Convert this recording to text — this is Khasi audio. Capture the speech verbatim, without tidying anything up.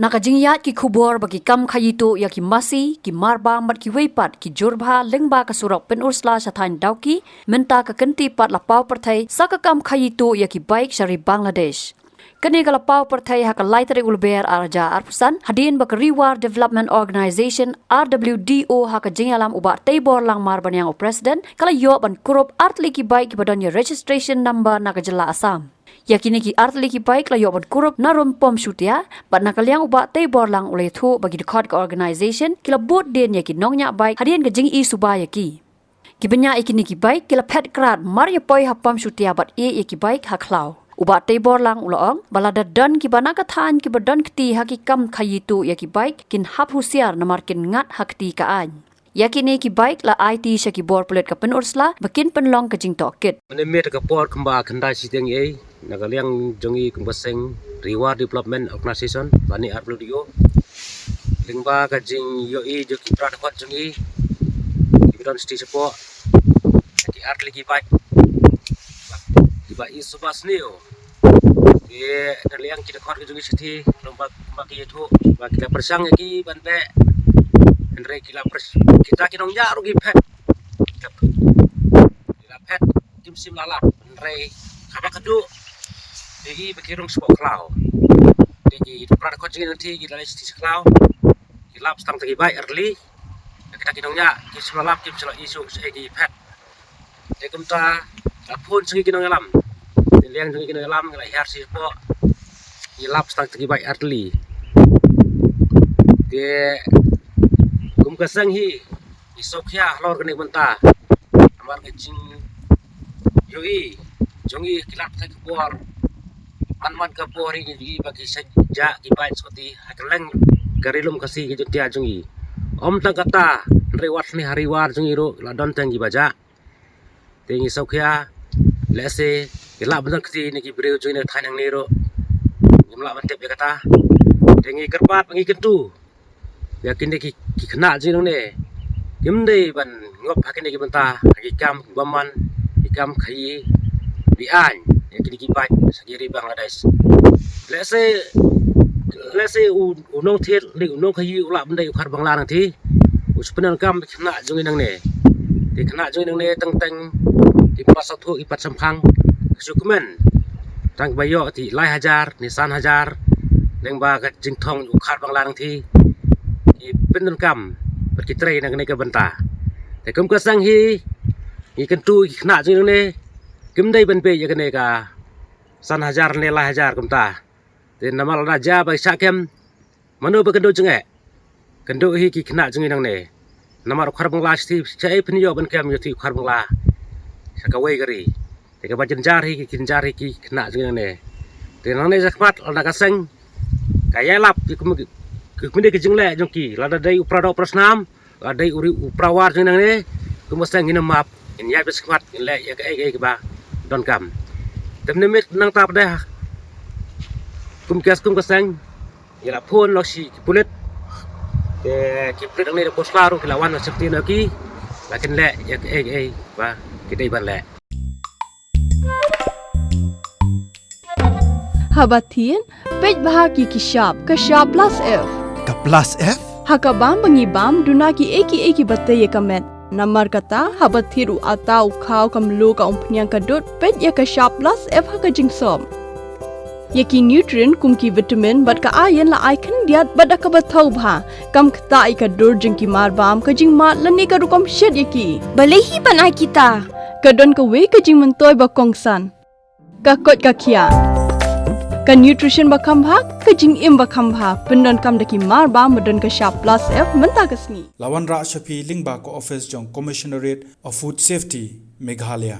Na ka jingïaid ki khubor ba ki kam khaïi tuh ïa ki masi, ki marbam bad kiwei pat ki jur bha lyngba ka surok Pynursla sha thaiñ Dawki, mynta ka kynti pat la paw pyrthei sa ka kam khaïi tuh ïa ki bike sha ri Bangladesh. Kane ka la paw pyrthei ha ka lai tarik u Lber ar hajar arphew san, hadien ba ka Ri War Development Organisation, R W D O, ha ka jingïalam u Bah Teibor Langmar ban ïang u President, ka la ïoh ban kurup artylli ki bike kiba don ïa registration number na ka jylla Assam. Ïa kine ki artylli ki bike la ïoh ban kurup na Rumpom Shutia, bad na ka liang u Bah Teibor Lang u la ïathuh ba ki dkhot ka organisation ki la bud dien ïa ki nongñiah bike hadien ka jingïohi suba ïa ki. Kiba ñiah ïa kine ki bike ki la phet krad mar ïa poi ha Pom Shutia bad ïeh ïa ki bike ha khlaw. U Bah Teibor Lang u la ong ba lada don kiba na ka thaiñ kiba don kti ha ki kam khaïi tuh ïa ki bike, kin hap husiar namar kin ngat ha kti ka aiñ. Ïa kine ki bike la aiti sha ki bor pulit ka Pynursla ba kin pynlong ka jingtohkit. Mynne miet ka por kumba khyndai shiteng ei, na ka liang jong i kum ka seng Ri War Development Organisation lane R W D O, lyngba ka jingïohi jong ki para dkhot jong i kiba don shatei shapoh, ki artylli ki bike kiba i suba sniew. Ki na liang ki dkhot ki jong i shatei, kumba, kumba ki ïathuh ba ki la pyrshang ïa ki ban beh, hynrei ki la pyrs-, kita ki nongñiah ruh ki phet. Ki la phet, kim shym la lap, hynrei haba ka duh, te i ba ki rung shapoh khlaw. Te ki para dkhot jong i nangta ki la leit shatei sha khlaw, ki lap tang tang ki bike artylli. Kita ki nongñiah kim shym la lap, kim shym la i shuh shaei ki phet. Te kumta la phone sha ki nongïalam. Te liang jong ki nongïalam ngi la hiar shapoh, ngi lap tang tang ki bike artylli. Te kum ka seng hi ngi sngewkhia halor kane ka bynta. Namar ka jingïohi jong i ki lap tang ki bor, man man ka bor hi ngi ïohi ba ki sa jah ki bike scooty ha kylleng ka Ri Lum Khasi ka Jaintia jong i. Ym tang kata, hynrei wat hangne ha Ri War jong i ruh la don tang kiba jah. Te ngi sngewkhia, lehse ki lah ban don kti ne ki briew jong i na thaiñ hangne ruh, ngim lah ban tip ïa kata. Te ngi kyrpad, ngi kyntu ïa kine ki, ki khynnah jong i nangne, kim dei ban ngop ha kine ki bynta, ha ki kam bymman, ki kam khaïi, ki aiñ ïa kine ki bike sha ki ri Bangladesh. Lehse, lehse u, u nongthied, u nongkhaïi u lah ban dei u khar Bangla nangta, u shu pyndonkam ki khynnah jong i nangne. Ki khynnah jong i nangne teng teng kim pat sngewthuh, kim pat shemphang. Ki shu kmen tang kiba ïoh te lai hajar ne san hajar lyngba ka jingthung u khar Bangla nangta, ki pyndonkam bad ki trei na kane ka bynta. Te kum ka seng hi ngi kyntu ïa ki khynnah jong i nangne, kim dei ban beh ïa kane ka san hajar ne lai hajar kumta. Te namar lada jia ba ki shah kem, mano ba kynduh jingeh? Kynduh hi ki khynnah jong i nangne. Namar u khar Bangla shatei, shaei phin ïoh ban kem ïa u khar Bangla sha kawei ka ri? Te kaba jynjar hi ki, jynjar hi ki khynnah jong i nangne. Te nangne shakhmat lada ka seng ka ïalap ïa ki, ki, ki jingleh jong ki, lada dei u para doh para snam, lada dei u ri, u para war jong i nangne, kum ka seng ngin ym map, ngin ïaid beit shakhmat, ngin leh ïa kaei kaei kaba donkam. Te mynne miet nangta pat de, kum ka, kum ka seng ngi la phone noh sha ki pulit. Te ki pulit nangne na Pynursla ruh ki la wan ban sngewthuh noh ïa ki, la kin leh ïa kaei kaei ba ki dei ban leh. Haba thied, peit bha ïa ki shap, ka shap plus F. Ka plus F? Ha ka bam ba ngi bam, duna kiei kiei kiba tei ïa ka met. Namar kata, haba thied u atta, u khaw, ka mluh, ka umphniang, ka dud, peit ïa ka shap plus F ha ka jingsop. Ïa ki nutrient kum ki vitamin bad ka iron la ai khyndiat bad da kaba thaw bha. Kam ktah ïa ka dur jong ki marbam, ka jingmad lane ka rukom shet ïa ki. Balei hi ban ai kita? Ka don kawei ka jingmyntoi ba kongsan. Ka koit ka khiah. Ka nutrition ba kham bha, ka jingim ba kham bha. Pyndonkam da ki marbam ba don ka shap plus F mynta ka sngi. La wanrah sha phi lyngba ka office jong Commissionerate of Food Safety, Meghalaya.